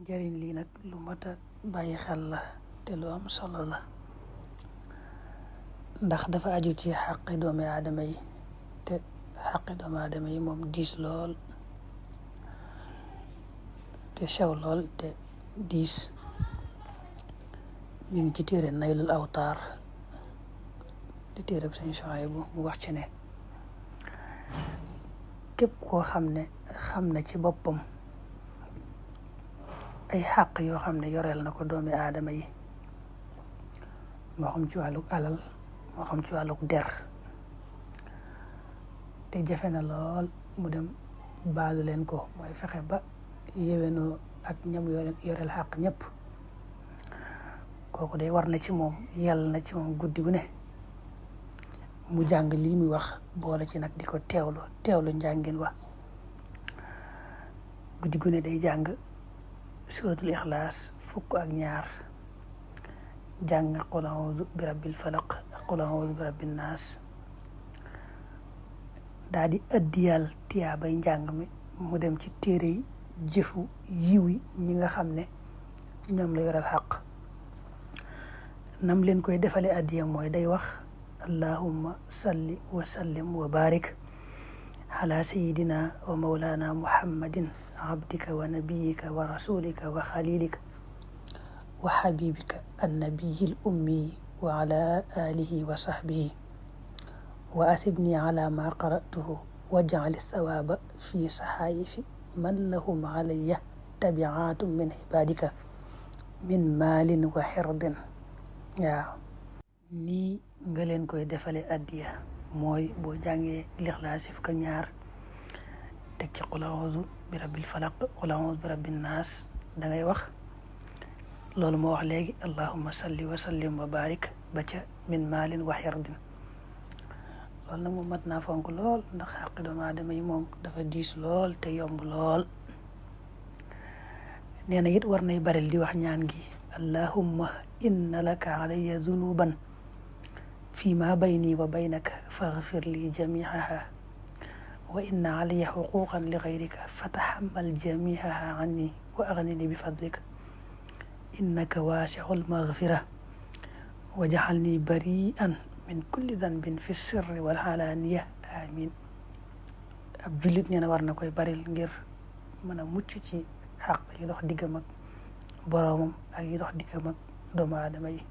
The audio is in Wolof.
njëriñ lii nag lu mat a bàyyi xel la te lu am solo la ndax dafa aju ci xaqi doomi aadama yi te xaqi doomi aadama yi moom diis lool te sew lool te diis. ñu ngi ci téere Naylul Awtaar di téere Sëñ Suhaybu mu wax ci ne képp koo xam ne xam na ci boppam ay xàq yoo xam ne yoreel na ko doomi aadama yi moo xam ci wàlluk alal moo xam ci wàlluk der te jafe na lool mu dem baalu leen ko mooy fexe ba yéwénoo ak ñam yoreel xàq ñëpp kooku day war na ci moom yàlla na ci moom guddi gu ne mu jàng lii muy wax boole ci nag di ko teewlu njàngin wa guddi gu ne day jàng suratul ixlaas 12 jàng qul a'uudu bi rabbil falaq qul a'uudu bi rabbin naas daa di ëddiyal tiyaabay njàng mi mu dem ci téere yi jëfu yiw yi ñi nga xam ne ñoom la yoral xaq nam leen koy defale addiya mooy day wax allahumma salli wa sallim wa barik ala sayidina wa maulana muhammadin abdika wa nabiyika wa rasulika wa xalilika wa xabibika annabiyil ummi wa ala alihi wa sahbihi wa athibni ala ma qara'tuhu waj'al thawaba fi saxaayifi man lahum alayya tabi'atun min ibadika min maalin wa xirdin. waaw nii nga leen koy defale addiya mooy boo jàngee lixlaas 2 teg ci qul a'uudu bi rabbil falaq qul a'uudu bi rabbin naas da ngay wax loolu moo wax léegi allahumma salli wa sallim wa barik ba ca min maalin wa xirdin loolu nag moom mat naa fonk lool ndax xaqi doomu aadama yi moom dafa diis lool te yomb lool. nee na it war nay baril di wax ñaan gi allahumma inna laka alayya dunuban fi ma bayni wa baynaka faghfir li jami'aha wa inna alayya huquqan li ghayrika fatahammal jami'aha anni wa aghnini bi fadlika innaka wasi'ul maghfira waj'alni bari'an min kulli dhanbin fi sirri wal alaniya amin. ab jullit nee na war na koy baril ngir mën a mucc ci xaq yi dox diggam ak boroomam ak yi dox diggam ak doomu aadama yi.